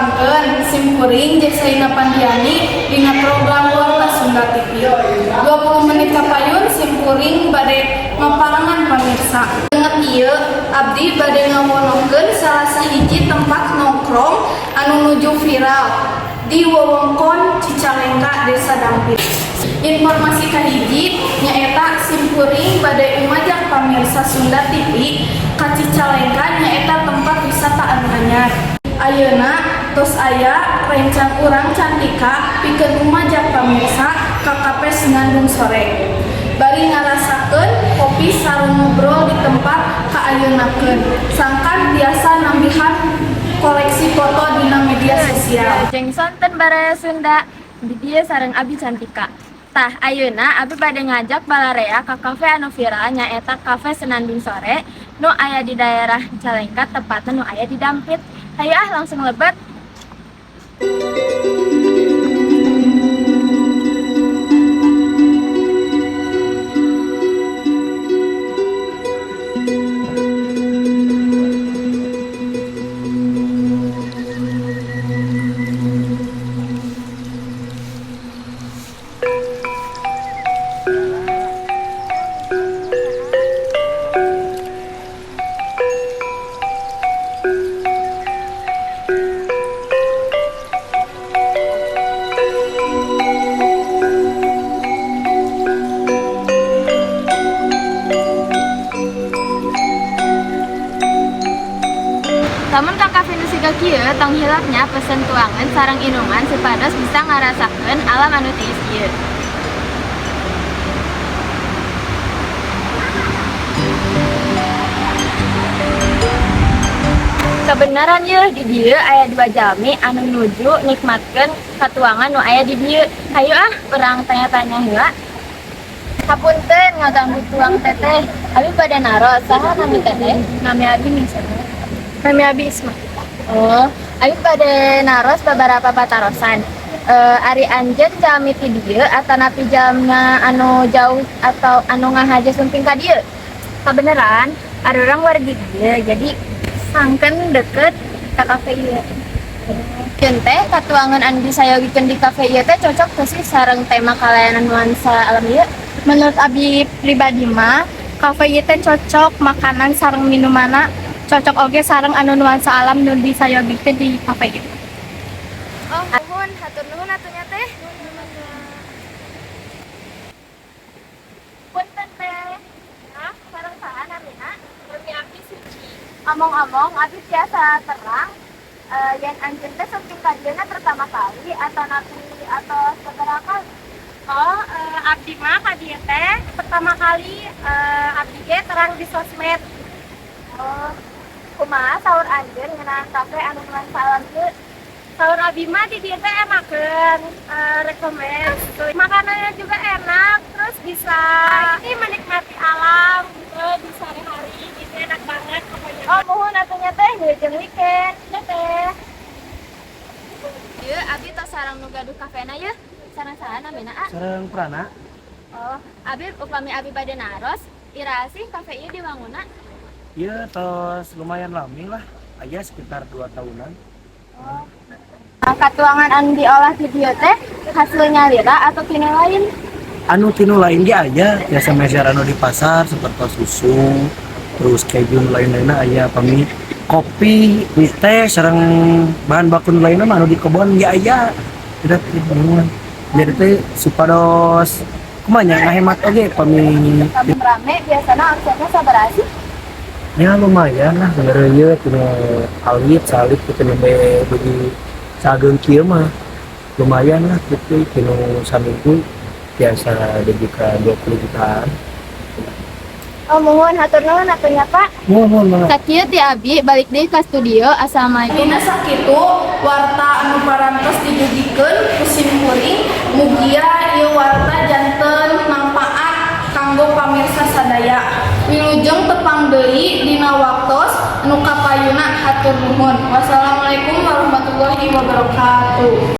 Tepangkeun simkuring Jesrina Pandiani dina program Warta Sunda TV. 20 menit kapayun simkuring bade maparengan pamirsa. Inget ieu, abdi bade ngawonokeun salah sahiji tempat nongkrong anu nuju viral di wewengkon Cicalengka, Desa Dampit. Informasi kahiji nyaeta simkuring bade umajak pamirsa Sunda TV ka Cicalengka, nyaeta tempat wisata anu anyar. Ayeuna tos aya rencang urang Cantika pikeun umajak pamirsa ka Kafe Senandung Sore. Bari ngarasakeun kopi sareng ngobrol di tempat kaayeunakeun. Sangkan tiasa nambihan koleksi foto dina media sosial. Wilujeng sonten, Baraya Sunda, di dieu sareng Abi Cantika. Tah, ayeuna abi bade ngajak balarea ka kafe anu viral, nyaeta Kafe Senandung Sore nu aya di daerah Cicalengka, tepatna nu aya di Dampit. Hayu ah, langsung lebet. Lamun ka kafe nu siga kieu, tong hilap nya pesen tuangan sareng inuman supados bisa ngarasakeun alam anu tiis ieu. Kebenaran yeuh, di dieu aya dua jalmi anu nuju nikmatkeun katuangan nu aya di dieu. Hayu ah, urang tanya-tanya heula. Hapunten ngaganggu tuang teteh. Abi bade naros, saha nami teteh? Nami abi Nisa. Nami abi Isma. Oh, abi bade naros beberapa patarosan. Ari anjeun jalmi ti dieu atanapi jalma anu jauh atau anu ngahaja sumping ka dieu? Kabeneran, ada urang wargi dieu, jadi sangken deket ka kafe ieu. Jeung teh katuangan anu disayogikeun di kafe ieu teh cocok teu sih sareng tema kalayanan nuansa alam ieu? Menurut abi pribadi mah, kafe ieu teh cocok makanan sareng minumanna, cocok oge sareng anu nuansa alam nu disayogikeun di kafe ieu. Oh, nuhun, hatur nuhun atuh nya teh. Punten teh. Nah, sareng saha namina? Nami abi Suci. Omong-omong, abi tiasa terang yen anjeun teh sumping ka dieuna pertama kali atanapi atau sabaraha kali? Oh, abdi mah ka dieu teh pertama kali, abdi ge terang di sosmed. Oh, kumaha saur anjeun ngeunaan kafe anu nuansa alam ieu? Saur abi mah di dieu teh enakeun, rekomen gitu. Makanannya juga enak, terus bisa ini menikmati alam gitu di sore hari, gitu enak banget pokoknya. Oh, muhun atuh nya teh, wilujeng weekend. Ya teh. Ieu abi tos sareng nu gaduh kafena yeuh. Sareng saha namina, A? Sareng Prana. Oh, abi upami abi bade naros, iraha sih kafe ieu diwangunna? Iya, tos lumayan lami lah. Aya sekitar 2 tahunan. Oh. Nah, katuangan anu diolah di dieu teh hasil nyalira atau tina lain? Anu tinu lain ge aya, biasa meser anu di pasar seperti susu, terus keju nu lain-lainna aya, pami kopi, mie teh sareng bahan baku nu lainna mah anu di kebon ge aya. Tidak bingungan. Jadi teh supados kumaha nya, ngahemat oge pami. Lamun rame biasana omsetnya sabaraha sih? Ya lumayan lah sebenarnya ieu tinu alit salit gitu, nembe dugi sageung kieu mah lumayan lah gitu, tinu saminggu biasa dugi ka 20 jutaan. Oh, muhun, hatur nuhun atuh nya, Pak. Muhun, muhun banget. Sakieu ti abi, balik deui ka studio. Assalamualaikum. Dina sakitu warta anu parantos didugikeun ku simkuring, mugia ieu warta janten mangpaat kanggo pamirsa sadaya. Wilujeng tepang deui dina waktos anu kapayuna, hatur nuhun. Wassalamualaikum warahmatullahi wabarakatuh.